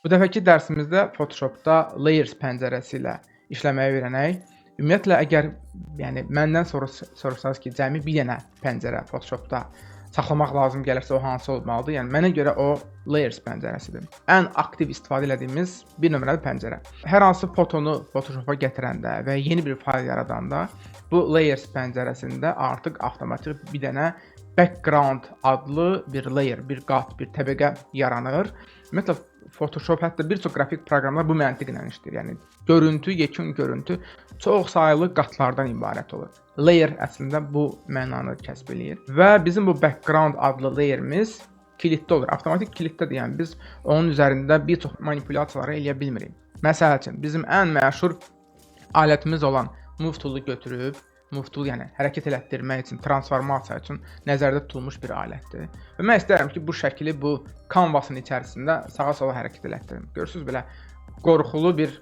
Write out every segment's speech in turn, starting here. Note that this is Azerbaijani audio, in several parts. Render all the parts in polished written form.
Bu dəfəki dərsimizdə Photoshopda Layers pəncərəsi ilə işləməyi öyrənək. Ümumiyyətlə, əgər yəni məndən soruşsanız ki, cəmi bir dənə pəncərə Photoshopda saxlamaq lazım gəlirsə, o hansı olmalıdır? Yəni mənə görə o Layers pəncərəsidir. Ən aktiv istifadə elədiyimiz bir nömrəli pəncərə. Hər hansı fotonu Photoshopa gətirəndə və yeni bir fayl yaradanda bu Layers pəncərəsində artıq avtomatik bir dənə background adlı bir layer, bir qat, bir təbəqə yaranır. Ümumiyyətlə, Photoshop, hətta bir çox qrafik proqramlar bu məntiqlə işləyir. Yəni görüntü, yekun görüntü çox saylı qatlardan ibarət olur. Layer əslində bu mənanı kəsb eləyir və bizim bu background adlı layerimiz kilidli olur. Avtomatik kilidlidir. Yəni biz onun üzərində bir çox manipulyasiyaları eləyə bilmirik. Məsəl üçün, bizim ən məşhur alətimiz olan Move tool-u götürüb, Move tool, yəni hərəkət elətdirmək üçün, transformasiya üçün nəzərdə tutulmuş bir alətdir. Və mən istəyirəm ki, bu şəkli bu canvasın içərisində sağa-sola hərəkət elətdirim. Görürsüz, belə qorxulu bir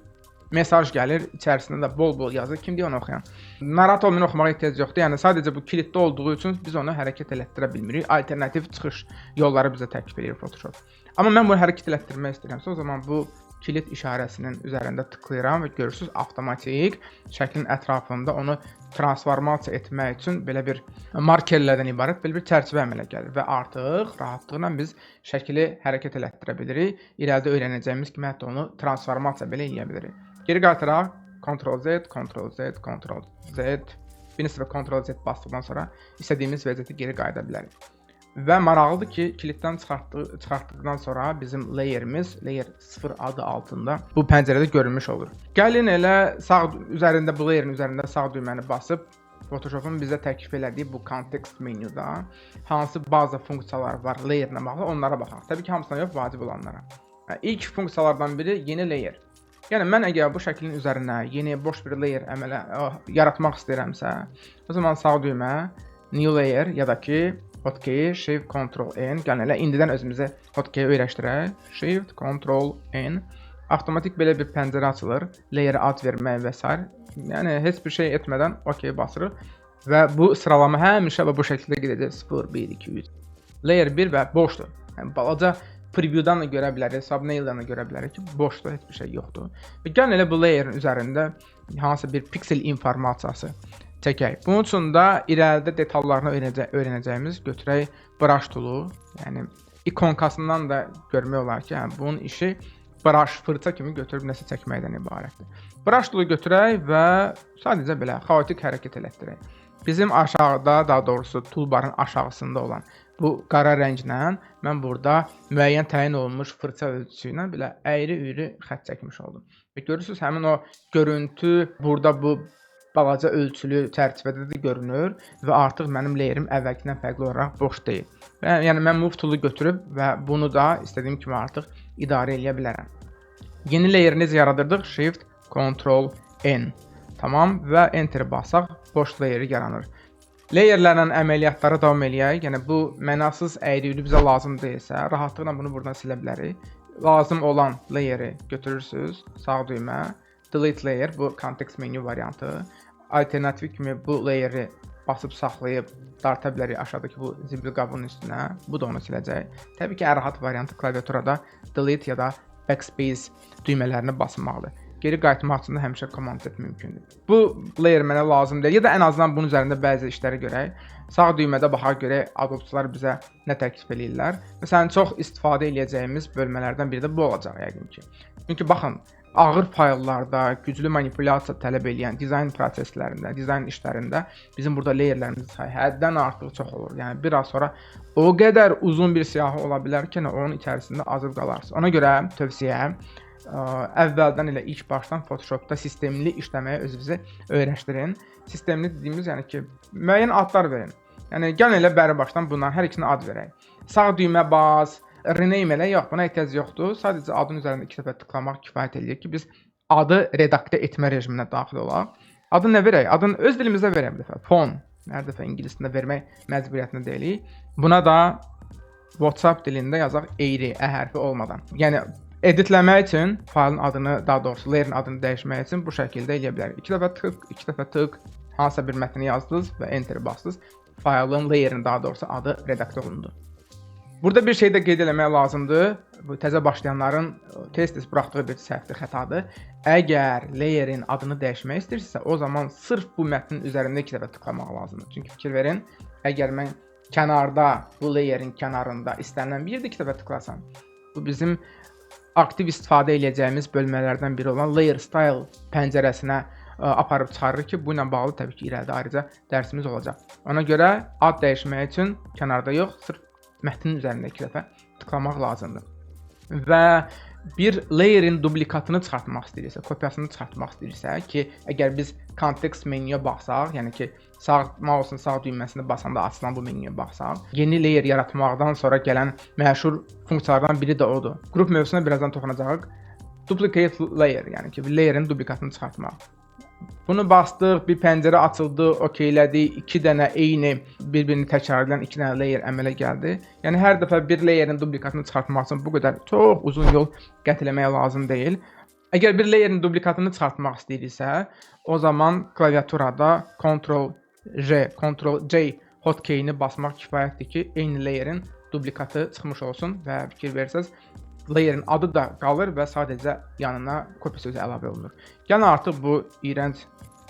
mesaj gəlir, içərisində də bol-bol yazır. Kim deyir onu oxuyan? Narahat olmayın, oxumağa ehtiyac yoxdur. Yəni sadəcə bu kilidli olduğu üçün biz onu hərəkət elətdirə bilmirik. Alternativ çıxış yolları bizə təklif edir Photoshop. Amma mən bunu hərəkət elətdirmək istəyirəmsə, o zaman bu kilit işarəsinin üzərində tıklayıram və görürsüz, avtomatik şəklin ətrafında onu transformasiya etmək üçün belə bir markerlərdən ibarət belə bir çərçivə əmələ gəlir və artıq rahatlıqla biz şəkli hərəkət elətdirə bilirik. İrəlidə öyrənəcəyimiz kimi hətta onu transformasiya belə eləyə bilirik. Geri qaytaraq, Ctrl Z, Ctrl Z, Ctrl Z, bir neçə dəfə Ctrl Z basdıqdan sonra istədiyimiz vəziyyətə geri qayıda bilərik. Və maraqlıdır ki, kiliddən çıxartdıqdan sonra bizim layerimiz layer 0 adı altında bu pəncərədə görünmüş olur. Gəlin elə sağ üzərində, bu layerin üzərində sağ düyməni basıb Photoshopun bizə təklif elədiyi bu context menyuda hansı bazı funksiyalar var layerlə bağlı, onlara baxaq. Təbii ki, hamısına yox, vacib olanlara. Yəni, ilk funksiyalardan biri yeni layer. Yəni mən əgər bu şəklin üzərinə yeni boş bir layer əmələ yaratmaq istəyirəmsə, o zaman sağ düymə, new layer ya da ki hotkey Shift Ctrl N. Gəlin elə indidən özümüzə hotkey öyrəşdirək. Shift Ctrl N. Avtomatik belə bir pəncərə açılır. Layerə ad vermək və sair. Yəni heç bir şey etmədən OK basırıq və bu sıralama həmişə və bu şəkildə gedəcək. 0 1 2 3. Layer 1 və boşdur. Yəni balaca preview'dan da görə bilərik, thumbnail'dan da görə bilərik ki, boşdur, heç bir şey yoxdur. Və gəlin elə bu layerin üzərində hansısa bir piksel informasiyası çəkək. Bunun üçün də irəlidə detallarını öyrənəcəyimiz götürək brush tool'u. Yəni ikonkasından da görmək olar ki, yəni bunun işi brush, fırça kimi götürüb nəsə çəkməkdən ibarətdir. Brush tool'u götürək və sadəcə belə xaotik hərəkət elətdirək. Bizim aşağıda, daha doğrusu toolbarın aşağısında olan bu qara rənglə mən burada müəyyən təyin olunmuş fırça ölçüsü ilə belə əyri-üyrü xətt çəkmiş oldum. Və görürsüz, həmin o görüntü burada bu balaca ölçülü çərçivədə də görünür və artıq mənim layerim əvvəlkindən fərqli olaraq boş deyil. Və yəni mən Move tool-u götürüb və bunu da istədiyim kimi artıq idarə eləyə bilərəm. Yeni layer necə yaradırdıq? Shift Ctrl N. Tamam, və Enter basaq, boş layeri yaranır. Layerlərlə əməliyyatlara davam eləyək. Yəni bu mənasız əyri-üyrü bizə lazım deyilsə, rahatlıqla bunu buradan silə bilərik. Lazım olan layeri götürürsüz, sağ düymə, delete layer, bu context menu variantı. Alternativ kimi bu layeri basıb saxlayıb darta bilərik aşağıdakı bu zibil qabının üstünə. Bu da onu siləcək. Təbii ki, ən rahat variantı klaviaturada delete ya da backspace düymələrini basmaqdır. Geri qayıtmaq üçün də həmişə Command Z mümkündür. Bu layer mənə lazım deyil ya da ən azından bunun üzərində bəzi işləri görək. Sağ düymədə baxaq görək Adobe-çular bizə nə təklif eləyirlər. Məsələn, çox istifadə eləyəcəyimiz bölmələrdən biri də bu olacaq yəqin ki. Çünki baxın, ağır fayllarda, güclü manipulyasiya tələb eləyən dizayn proseslərində, dizayn işlərində bizim burada layerlərimizin sayı həddən artıq çox olur. Yəni bir az sonra o qədər uzun bir siyahı ola bilər ki, onun içərisində azıb qalarsınız. Ona görə tövsiyə, əvvəldən elə ilk başdan Photoshopda sistemli işləməyə özünüzü öyrəşdirin. Sistemli dediyimiz, yəni ki, müəyyən adlar verin. Yəni gəlin elə bəri başdan bunların hər ikisinə ad verək. Sağ düymə bas, rename elə, yox, buna ehtiyac yoxdur. Sadəcə adın üzərində iki dəfə tıklamaq kifayət eləyir ki, biz adı redaktə etmə rejiminə daxil olaq. Adını nə verək? Adını öz dilimizdə verək bir dəfə. Fon. Hər dəfə ingilis dilində vermək məcburiyyətində deyilik. Buna da WhatsApp dilində yazaq eyri, ə hərfi olmadan. Yəni editləmək üçün faylın adını, daha doğrusu layerin adını dəyişmək üçün bu şəkildə eləyə bilərik. İki dəfə tık, iki dəfə tık, hansısa bir mətni yazdınız və enter bastınız. Faylın, layerin daha doğrusu adı redaktə olundu. Burada bir şey də qeyd eləmək lazımdır. Bu təzə başlayanların tez-tez buraxdığı bir səhvdir, xətadır. Əgər layerin adını dəyişmək istəyirsinizsə, o zaman sırf bu mətnin üzərində iki dəfə tıklamaq lazımdır. Çünki fikir verin, əgər mən kənarda, bu layerin kənarında istənilən bir yerdə iki dəfə tıklasam, bu bizim aktiv istifadə edəcəyimiz bölmələrdən biri olan Layer Style pəncərəsinə aparıb çıxarır ki, bu ilə bağlı təbii ki, irəlidə ayrıca dərsimiz olacaq. Ona görə ad dəyişmək üçün kənarda yox, sırf mətnin üzərində iki dəfə tıklamaq lazımdır. Və bir layerin duplikatını çıxartmaq istəyirsə, kopyasını çıxartmaq istəyirsə ki, əgər biz context menyuya baxsaq, yəni ki, sağ mausun sağ düyməsini basanda açılan bu menyuya baxsaq, yeni layer yaratmaqdan sonra gələn məşhur funksiyalardan biri də odur. Qrup mövzusuna birazdan toxunacağıq. Duplicate layer, yəni ki, bir layerin duplikatını çıxartmaq. Bunu bastıq, bir pəncərə açıldı, okeylədik, iki dənə eyni bir-birini təkrar edən iki dənə layer əmələ gəldi. Yəni hər dəfə bir layerin duplikatını çıxartmaq üçün bu qədər çox uzun yol qət eləmək lazım deyil. Əgər bir layerin duplikatını çıxartmaq istəyiriksə, o zaman klaviaturada Ctrl J, Ctrl J hotkey-ini basmaq kifayətdir ki, eyni layerin duplikatı çıxmış olsun və fikir versəz, layerin adı da qalır və sadəcə yanına copy sözü əlavə olunur. Gəlin artıq bu iyrənc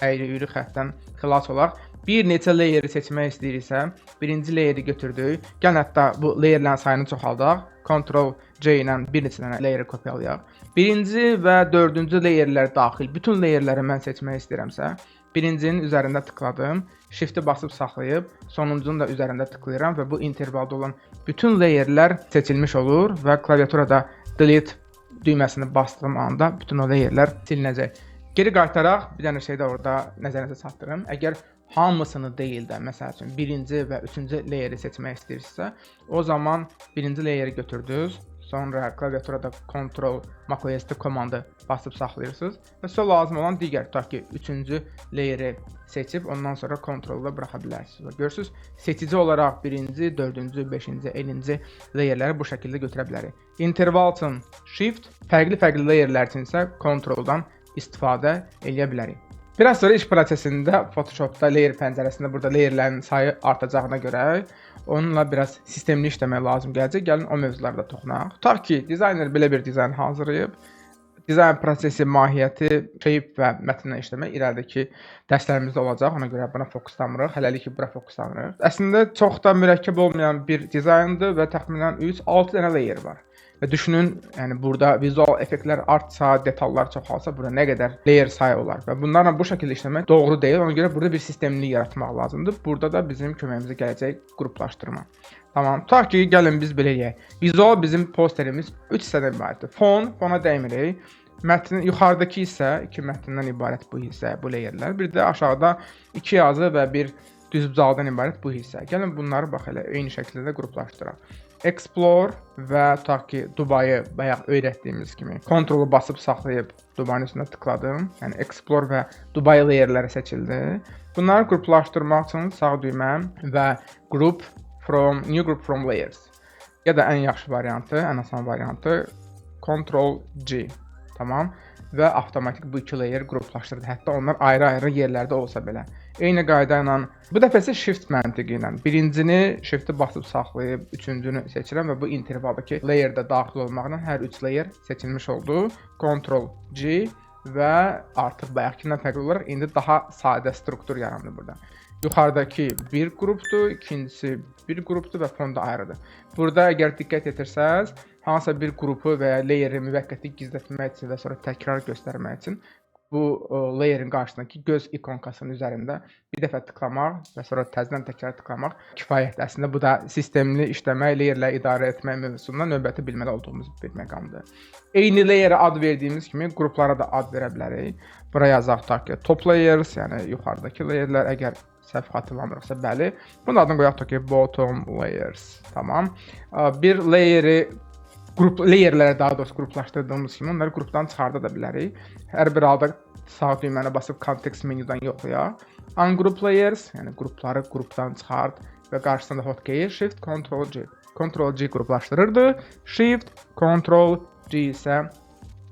əyri-üyrü xəttdən xilas olaq. Bir neçə layeri seçmək istəyiriksə, birinci layeri götürdük. Gəlin hətta bu layerlərin sayını çoxaldaq. Ctrl C ilə bir neçə dənə layeri kopyalayaq. Birinci və dördüncü layerlər daxil bütün layerləri mən seçmək istəyirəmsə, birincinin üzərində tıkladım, Shift-i basıb saxlayıb, sonuncunun da üzərində tıklayıram və bu intervalda olan bütün layerlər seçilmiş olur və klaviaturada delete düyməsini bastığım anda bütün o layerlər silinəcək. Geri qaytaraq bir dənə şey də orada nəzərinizə çatdırım. Əgər hamısını deyil də, məsəl üçün birinci və üçüncü layeri seçmək istəyirsinizsə, o zaman birinci layeri götürdünüz, sonra klaviaturada Ctrl macOS-də komandı basıb saxlayırsınız və sonra lazım olan digər, tutaq ki, üçüncü layeri seçib ondan sonra Ctrl-la buraxa bilərsiniz. Və görürsüz, seçici olaraq birinci, dördüncü, beşinci, 50-ci layerləri bu şəkildə götürə bilərik. İnterval üçün Shift, fərqli-fərqli layerlər üçün isə Ctrl-dan istifadə eləyə bilərik. Biraz sonra iş prosesində Photoshopda layer pəncərəsində burada layerlərin sayı artacağına görə onunla biraz sistemli işləmək lazım gələcək. Gəlin o mövzulara da toxunaq. Tutaq ki, dizayner belə bir dizayn hazırlayıb. Dizayn prosesi, mahiyyəti, shape və mətnlə işləmək irəlidəki dərslərimizdə olacaq. Ona görə buna fokuslanmırıq. Hələlik ki, bura fokuslanırıq. Əslində çox da mürəkkəb olmayan bir dizayndır və təxminən 3-6 dənə layer var. Və düşünün, yəni burada vizual effektlər artsa, detallar çoxalsa, burada nə qədər layer sayı olar və bunlarla bu şəkildə işləmək doğru deyil. Ona görə burada bir sistemlilik yaratmaq lazımdır. Burada da bizim köməyimizə gələcək qruplaşdırma. Tamam. Tutaq ki, gəlin biz belə eləyək. Vizual bizim posterimiz 3 hissədən ibarətdir. Fon, fona dəymirik. Mətnin yuxarıdakı hissə iki mətndən ibarət bu hissə, bu layerlər. Bir də aşağıda iki yazı və bir düzbucaqdan ibarət bu hissə. Gəlin bunları bax elə eyni şəkildə də qruplaşdıraq. Explore və tutaq ki, Dubayı bayaq öyrətdiyimiz kimi Ctrl-u basıb saxlayıb Dubayın üstünə tıkladım. Yəni Explore və Dubai layerləri seçildi. Bunları qruplaşdırmaq üçün sağ düymə və Group from New Group from Layers. Ya da ən yaxşı variantı, ən asan variantı Ctrl G. Tamam. Və avtomatik bu iki layer qruplaşdırdı. Hətta onlar ayrı-ayrı yerlərdə olsa belə. Eyni qayda ilə bu dəfə isə shift məntiqi ilə birincini shift-i basıb saxlayıb üçüncünü seçirəm və bu intervaldakı layer də daxil olmaqla hər üç layer seçilmiş oldu. Ctrl G və artıq bayaqkindən fərqli olaraq indi daha sadə struktur yarandı burada. Yuxarıdakı bir qrupdur, ikincisi bir qrupdur və fon da ayrıdır. Burada əgər diqqət etirsəz, hansısa bir qrupu və ya layeri müvəqqəti gizlətmək üçün və sonra təkrar göstərmək üçün bu layerin qarşısındakı göz ikonkasının üzərində bir dəfə tıklamaq və sonra təzədən təkrar tıklamaq kifayətdir. Əslində bu da sistemli işləmək, layerlə idarə etmək mövzusunda növbəti bilməli olduğumuz bir məqamdır. Eyni layerə ad verdiyimiz kimi qruplara da ad verə bilərik. Bura yazaq tutaq ki, top layers, yəni yuxarıdakı layerlər, əgər səhv xatırlamırıqsa, bəli. Bunun adını qoyaq tutaq ki, bottom layers. Tamam. Bir layeri qrup layerlərə daha doğrusu qruplaşdırdığımız kimi onları qrupdan çıxarda da bilərik. Hər bir halda sağ düyməni basıb context menyudan yoxlayaq. Ungroup layers, yəni qrupları qrupdan çıxart və qarşısında hotkey Shift Ctrl G. Ctrl G qruplaşdırırdı. Shift Ctrl G isə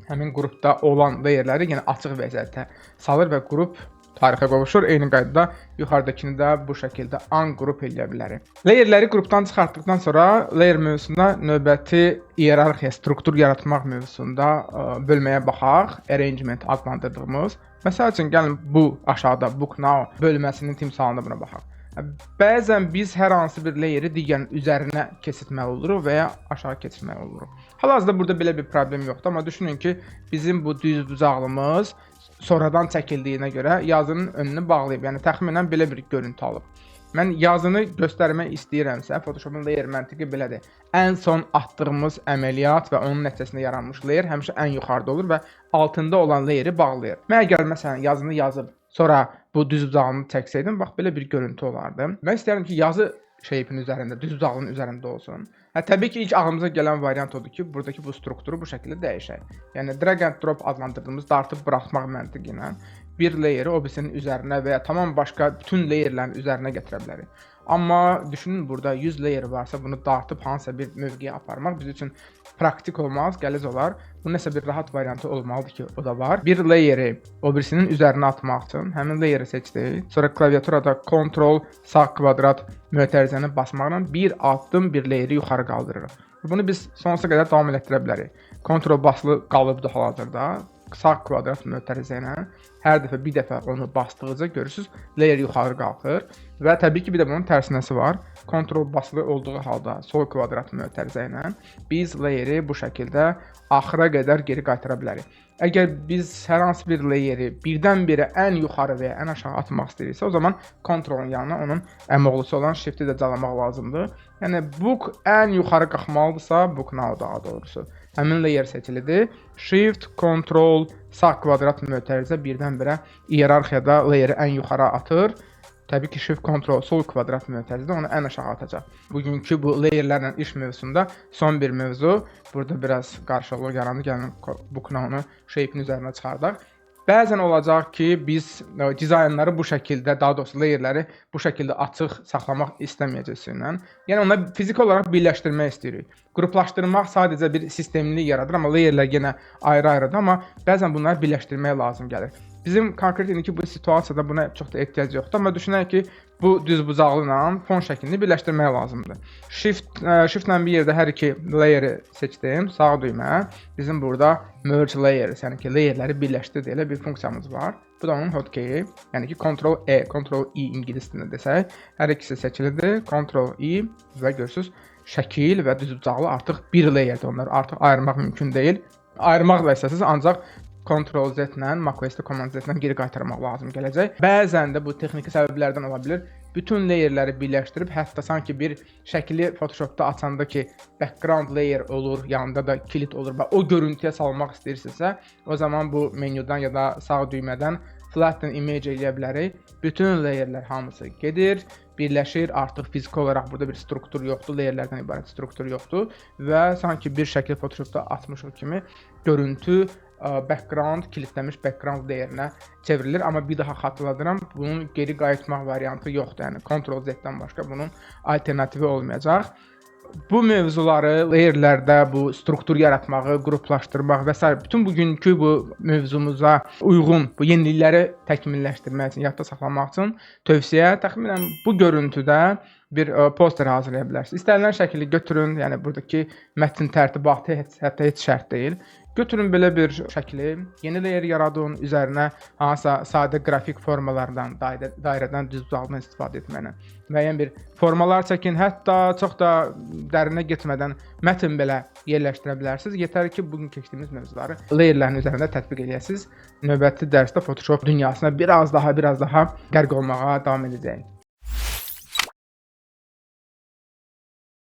həmin qrupda olan layerləri yenə açıq vəziyyətə salır və qrup tarixə qovuşur. Eyni qaydada yuxarıdakını da bu şəkildə ungroup eləyə bilərik. Layerləri qrupdan çıxartdıqdan sonra layer mövzusunda növbəti iyerarxiya, struktur yaratmaq mövzusunda bölməyə baxaq. Arrangement adlandırdığımız. Məsəl üçün gəlin bu aşağıda Book Now bölməsinin timsalında buna baxaq. Bəzən biz hər hansı bir layeri digərinin üzərinə keçirtməli oluruq və ya aşağı keçirməli oluruq. Hal-hazırda burada belə bir problem yoxdur, amma düşünün ki, bizim bu düz bucaqlımız sonradan çəkildiyinə görə yazının önünü bağlayıb, yəni təxminən belə bir görüntü alıb. Mən yazını göstərmək istəyirəmsə, Photoshopun layer məntiqi belədir. Ən son atdığımız əməliyyat və onun nəticəsində yaranmış layer həmişə ən yuxarıda olur və altında olan layeri bağlayır. Mən əgər məsələn yazını yazıb sonra bu düz bucağını çəksəydim, bax belə bir görüntü olardı. Mən istəyirəm ki, yazı shape-in üzərində, düz bucağının üzərində olsun. Hə, təbii ki, ilk ağlımıza gələn variant odur ki, buradakı bu strukturu bu şəkildə dəyişək. Yəni drag and drop adlandırdığımız dartıb buraxmaq məntiqi ilə bir layeri o birisinin üzərinə və ya tamam başqa bütün layerlərin üzərinə gətirə bilərik. Amma düşünün, burada 100 layer varsa, bunu dartıb hansısa bir mövqeyə aparmaq biz üçün praktik olmaz, qəliz olar. Bunun nəsə bir rahat variantı olmalıdır ki, o da var. Bir layeri o birisinin üzərinə atmaq üçün həmin layeri seçdik. Sonra klaviaturada Ctrl sağ kvadrat mötərizəni basmaqla bir addım bir layeri yuxarı qaldırırıq. Bunu biz sonsuza qədər davam elətdirə bilərik. Ctrl basılı qalıbdır hal-hazırda. Sağ kvadrat mötərizə ilə hər dəfə bir dəfə onu basdıqca görürsüz, layer yuxarı qalxır və təbii ki, bir də bunun tərsinəsi var. Ctrl basılı olduğu halda sol kvadrat mötərizə ilə biz layeri bu şəkildə axıra qədər geri qaytara bilərik. Əgər biz hər hansı bir layeri birdən-birə ən yuxarı və ya ən aşağı atmaq istəyiriksə, o zaman Ctrl-un yanına onun əmioğlusu olan Shift-i də calamaq lazımdır. Yəni book ən yuxarı qalxmalıdırsa, book now daha doğrusu. Həmin layer seçilidir. Shift, Ctrl, sağ kvadrat mötərizə birdən-birə iyerarxiyada layeri ən yuxarı atır. Təbii ki, Shift, Ctrl, sol kvadrat mötərizə onu ən aşağı atacaq. Bugünkü bu layerlərlə iş mövzusunda son bir mövzu. Burada biraz qarışıqlıq yarandı. Gəlin book now-nu shape-in üzərinə çıxardaq. Bəzən olacaq ki, biz dizaynları bu şəkildə, daha doğrusu layerləri bu şəkildə açıq saxlamaq istəməyəcəyik. Yəni onları fiziki olaraq birləşdirmək istəyirik. Qruplaşdırmaq sadəcə bir sistemlilik yaradır, amma layerlər yenə ayrı-ayrıdır, amma bəzən bunları birləşdirmək lazım gəlir. Bizim konkret indiki bu situasiyada buna çox da ehtiyac yoxdur, amma düşünək ki, bu düzbucaqlı ilə fon şəklini birləşdirmək lazımdır. Shift-lə bir yerdə hər iki layeri seçdim. Sağ düymə. Bizim burada merge layers, yəni ki, layerləri birləşdir deyə bir funksiyamız var. Bu da onun hotkey-i. Yəni ki, Ctrl E, Ctrl I ingilis dilində desək, hər ikisi seçilidir. Ctrl I və görürsüz, şəkil və düzbucaqlı artıq bir layerdir. Onları artıq ayırmaq mümkün deyil. Ayırmaq da istəsiniz, ancaq Ctrl Z ilə, macOS-da Command Z ilə geri qaytarmaq lazım gələcək. Bəzən də bu texniki səbəblərdən ola bilər. Bütün layerləri birləşdirib, hətta sanki bir şəkli Photoshopda açanda ki, background layer olur, yanında da kilit olur və o görüntüyə salmaq istəyirsinizsə, o zaman bu menyudan ya da sağ düymədən flatten image eləyə bilərik. Bütün layerlər hamısı gedir, birləşir. Artıq fiziki olaraq burada bir struktur yoxdur, layerlərdən ibarət struktur yoxdur və sanki bir şəkil Photoshopda atmışıq kimi görüntü background, kilitlənmiş background layerinə çevrilir. Amma bir daha xatırladıram, bunun geri qayıtmaq variantı yoxdur. Yəni Ctrl Z-dən başqa bunun alternativi olmayacaq. Bu mövzuları, layerlərdə bu struktur yaratmağı, qruplaşdırmaq və sair, bütün bugünkü bu mövzumuza uyğun bu yenilikləri təkmilləşdirmək üçün, yadda saxlamaq üçün tövsiyə: təxminən bu görüntüdə bir poster hazırlaya bilərsiniz. İstənilən şəkili götürün, yəni buradakı mətn tərtibatı heç, hətta heç şərt deyil. Götürün belə bir şəkli, yeni layer yaradın, üzərinə hansısa sadə qrafik formalardan, dairədən, düzbucaqdan istifadə etməklə müəyyən bir formalar çəkin, hətta çox da dərinə getmədən mətn belə yerləşdirə bilərsiniz. Yetər ki, bu gün keçdiyimiz mövzuları layerlərin üzərində tətbiq eləyəsiniz. Növbəti dərsdə Photoshop dünyasına biraz daha qərq olmağa davam edəcəyik.